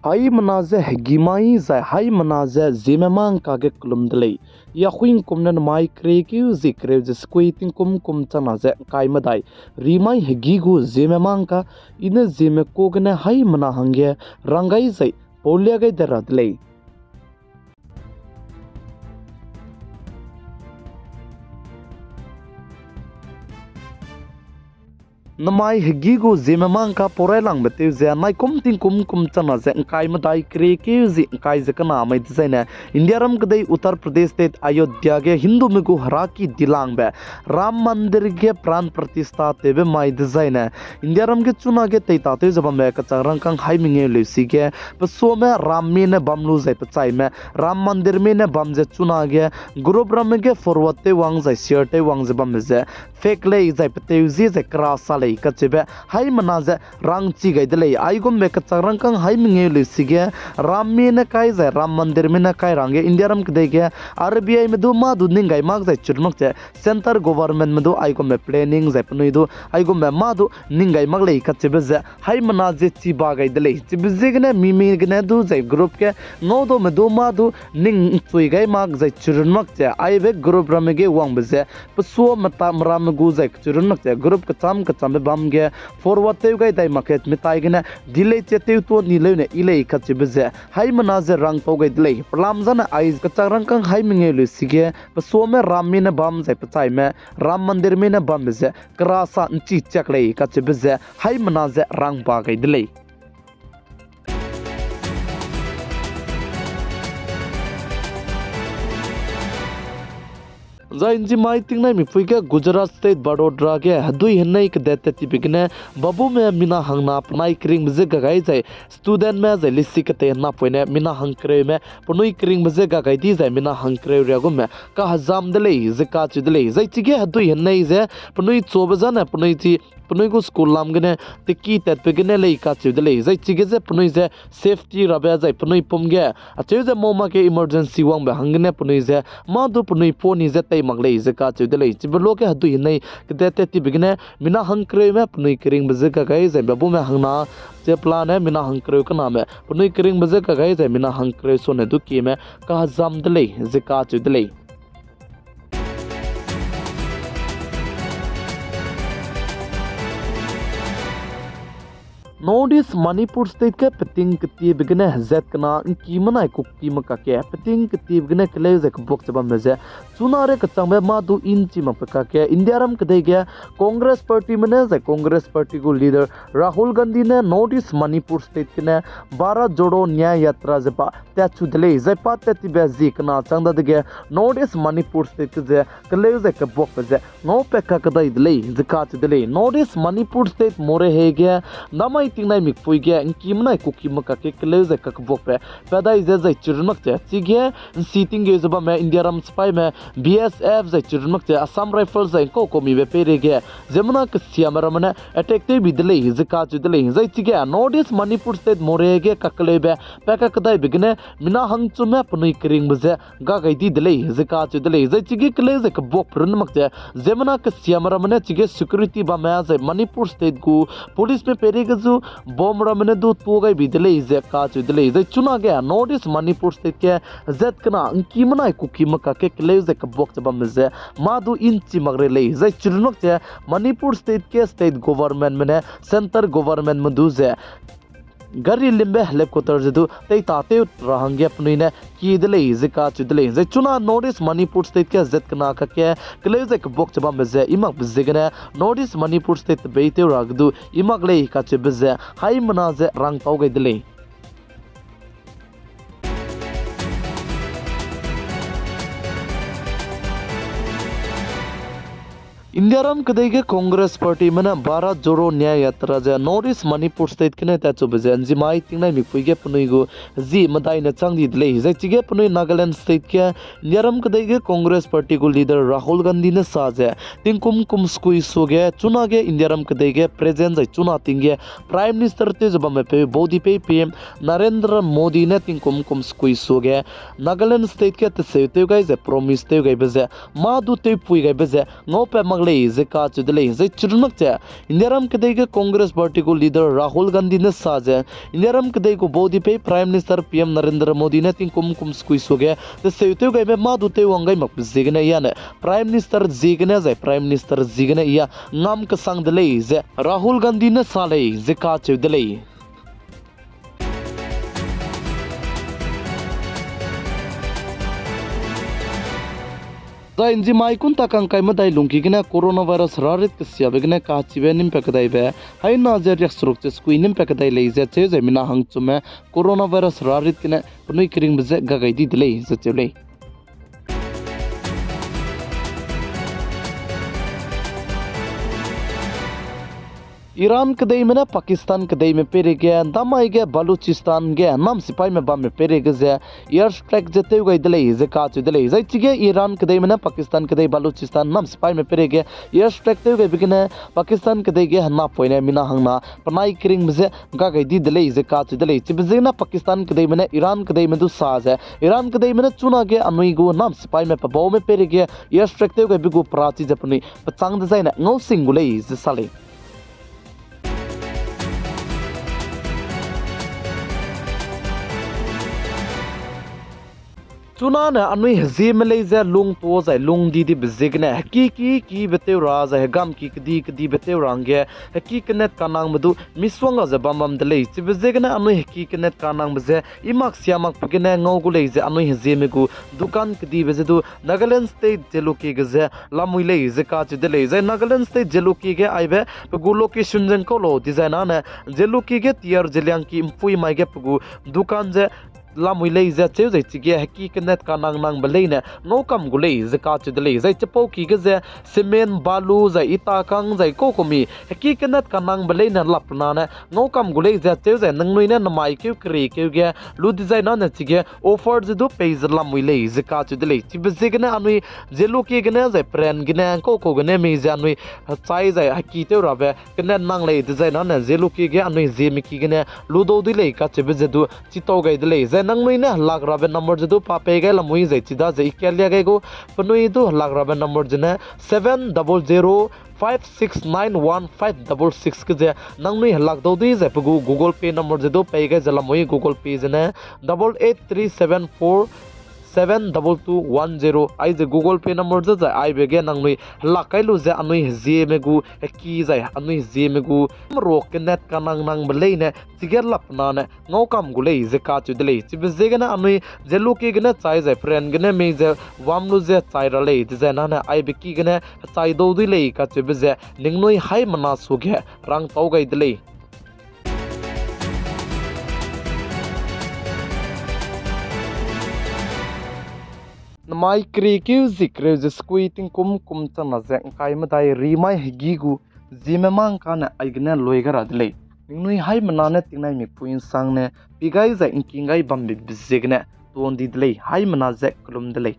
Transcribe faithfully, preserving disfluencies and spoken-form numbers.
Haimena ze hegî mai zai haimena ze Zeme mâ ngka ge kelum de lei. Yahui ngkum ne namai kerekeu zi kereu ze sekui tingkum kum changna ze ngkai medai, rimai hegî gu Zeme mâ ngka, i ne Zeme ka gene haimena hangge rang gai zai paulia gai de ra de lei. Namai hegî gu Zeme mâ ngka pau railangbe tew ze naikum tingkum kum changna ze ngkai medai kerekeu zi ngkai ze kena mai dezaine, Indiaram kedei Uttar Pradesh State Ayodhya ge Hindume gu heraki dilangbe Ram Mandir ge pran pratishtha tewbe mai dezaine, Indiaram ge chunage teitatew ze bambe kachak rangkâng hai mengeu leusi ge, pesuame Ramme ne bam lu zai pechaime Ram Mandirme ne bam ze chunage group ramme ge forward tew wang zai share tew wang ze bambe ze fake lei zai peteu zie zai kera sa lei kacheube haimena ze rangchi gai de lei. Aigumbe kachak rangkâng hai mengeu leusi ge, Ramme ne kai zai Ram Mandirme ne kai ra hangge Indiaram kedei ge R B Ime du mâ du ning gai mak zai chirun mak ze, centre governmentme du aigumbe planning zai penui du aigumbe mâ du ning gai mak lei kacheube ze haimena ze chiba gai de lei. Chibe ziegene mimi gene du zai group ge ngaudaume du mâ du ning nchui gai mak zai chirun mak ze, aibe group ramme ge wangbe ze pesuame ta meramme gu zai chirun mak ze group kecham kechambe bam ge forward tew gai dai mak ke metai gene delete che tewtuâ ni leune i lei kacheube ze haimena ze rangtau gai de lei. Pelam zane ai kachak rangkâng hai mengeu leusi ge, pesuame Ramme ne bam zai pechaime Ram Mandirme ne bambe ze kera sa nchi chiak lei kacheube ze haimena ze rangba gai de lei. Zai nzimai tingnai mipui ge Gujarat State Vadodara ge hedui henei kedet tat tibe gene babume mina hangna penai keringbe je gagai zai studentme zai lisi ketei napoine mina hangkereume penui keringbe je gagai di zai mina hangkereu riagume kahezam de lei ze kacheu de lei. Zai chige hedui henei ze penui chabe zane penui chi penui gu school lam gene teki tatbe gene lei kacheu de lei. Zai chige ze penui ze safety rabe zai penui pum ge acheu ze mau mak ge emergency wangbe hanggene penui ze mâ du penui pa ni ze tei mak lei ze kacheu de lei. Chibe luage hedui henei kedet tat tibe gene mina hangkereume penui keringbe je gagai zai babume hangna che pelane mina hangkereu kename penui keringbe je gagai zai mina hangkereu sone du kieme kahezam de lei ze kacheu de lei. North East Manipur State ge peting ketiebe gene hezat kena ngki menai kukki mekak ge peting ketiebe gene keleu zai kebuak ze bambe ze chuna re kechangbe mâ du inchi makbe kakge Indiaram kedei ge Congress Partyme ne zai Congress Party gu leader Rahul Gandhi ne North East Manipur State gene Bharat Jodo Nyay Yatra ze pa tatchu de lei. Zai pa tat tibe zi kena chang dadege North East Manipur State ge ze keleu zai kebuakbe ze ngaupat kakedai de lei ze kacheu de lei. North East Manipur State Moreh ge namai tingnai mikpui ge ngki menai kukki mekak ge keleu zai kakebuakbe padai ze zai chirun mak ze chige nsi tinggeu ze bamme Indiaram sipaime B S F zai chirun mak ze Assam Rifles zai ngkau kaumibe peireige ziemmena kesiame ramme ne attack tewbi de lei ze kacheu de lei. Zai chige North East Manipur State Moreh ge kakeleube pa kakedaibe gene mina hangchume penui keringbe ze gagai di de lei ze kacheu de lei. Zai chige keleu zai kebuakbe run mak ze ziemmena kesiame ramme ne chige security bamme zai Manipur State gu policeme peireige zu bomb ramme ne du tuâ gaibi de lei ze kacheu de lei. Zai chunage North East Manipur State ge zat kena ngki menai kukki mekak ge keleu zai kebuak ze bamme ze mâ du inchi mak re lei. Zai chirun mak ze Manipur State ge state governmentme ne centre governmentme du ze gari limbe helicopter ze du teitatew ra hangge penui ne kie de lei ze kacheu de lei. Zai chuna North East Manipur State ge zat kena kakge keleu zai kebuak ze bambe ze i makbe ziegene North East Manipur State tebeitew ra ge du i mak lei kacheube ze haimena ze rangtau gai de lei. Indiaram kedei ge Congress Partyme ne Bharat Jodo Nyay Yatra ze North East Manipur State gene tatchube ze nzimai tingnai mikpui ge penui gu zi medai ne chang di de lei. Zai chige penui Nagaland State ge Indiaram kedei ge Congress Party gu leader Rahul Gandhi ne sa ze tingkum kum sekui suage chunage Indiaram kedei ge present zai chuna ting ge Prime Minister tew ze bamme peu baudipeipi Narendra Modi ne tingkum kum sekui suage Nagaland State ge teseu tew gai ze promise tew gaibe ze mâ du tewpui gaibe ze ngaupat mak lei ze kacheu de lei. Zai chirunmak ze, Indiaram kedei ge Congress Party gu leader Rahul Gandhi ne sa ze, Indiaram kedei gu baudi pei Prime Minister P M Narendra Modi ne tingkum kum sukui suage teseu tew gaibe mâ du tew wang gai makbe ziegene ia ne Prime Minister ziegene zai Prime Minister ziegene ia ngam kesang de lei ze Rahul Gandhi ne sa lei ze kacheu de lei. Zai nzimai kunta kangkai medai lungki gene coronavirus rarit kesiabe gene kachibe nimpat kedaibe, haina ze riakseruk ze sukui nimpat kedai lei ze cheu zai mina hangchumme coronavirus rarit gene penui keringbe je gagai di de lei ze cheu lei. Iran kedeime ne Pakistan kedeime peireige, damai ge Balochistan ge nam sipaime bamme peireige ze airstrike ze tew gai de lei ze kacheu de lei. Zai chige Iran kedeime ne Pakistan kedei Balochistan nam sipaime peireige airstrike tew gaibe gene Pakistan kedei ge henapoine mina hangna penai keringbe je gagai di de lei ze kacheu de lei. Chibe ziegene Pakistan kedeime ne Iran kedeime du sa ze, Iran kedeime ne chunage anui gu nam sipaime pebaume peireige airstrike tew gaibe gu perachi ze penui pechâng dezaine ngau sing gu lei ze sa lei. Chunane anui hezieme lei ze lungtuâ zai lung di dibe ziegene heki ki kibe tew ra zai hegam ki kedi kedibe tew ra hangge heki kenet kanangbe du misongga ze bam bam de lei. Chibe ziegene anui heki kenet kanangbe je i mak sia makbe gene ngau gu lei ze anui hezieme gu dukan kedibe ze du Nagaland State Jalukie ge ze lamui lei ze kacheu de lei. Zai Nagaland State Jalukie ge aibe pe gu location ze ngkau lau dizai nane Jalukie ge T R Zeliangki mpui mai ge pe gu dukan ze lamui lei ze cheu zai chige heki kenet kanang nangbe leine ngau kam gu lei ze kacheu de lei. Zai chipau ki ge ze cement, balu, zai ita kang, zai kaukumi heki kenet kanangbe leine lap nane ngau kam gu lei ze cheu zai ningnui ne namai keu keri keu ge lu dizai nane chige offer ze du pei ze lamui lei ze kacheu de lei. Chibe ziegene anui Jalukie gene zai peren gene ngkau kau gene mei ze anui chai zai heki tew rabe kenet nang lei dizai nane Jalukie ge anui zieme ki gene lu dau di lei kacheube ze du chitau gai de lei. Zai ningnui ne helak rabe number ze du pa pei gai lamui zai chidaze i kalia gai gu penui du helak rabe number zene seven double zero five six nine one five double six ke ze ningnui helak dau di zai pe gu Google Pay number ze du pei gai ze lamui Google Pay zene double eight three seven four seven double two one zero. Aize Google Pay number ze zai aibe ge ningnui helak kai lu ze anui hezieme gu heki zai anui hezieme gu merua kenet kanang nangbe leine chige lap nane ngau kam gu lei ze kacheu de lei. Chibe ziegene anui Jalukie gene chai zai peren gene mei ze wam lu ze chai ra lei dizai nane aibe ki gene hechai dau di lei kacheube ze ningnui haimena suage rangtau gai de lei. Namai keriekeu zie kereu ze sukui tingkum kum changna ze ngkai medai rimai hegî gu ziemme mâ ngkane aigene lui gai ra de lei. Ningnui haimena ne tingnai mikpui nsangne pi gai zai ngking gai bambe ziegene tuan di de lei, haimena ze kelum de lei.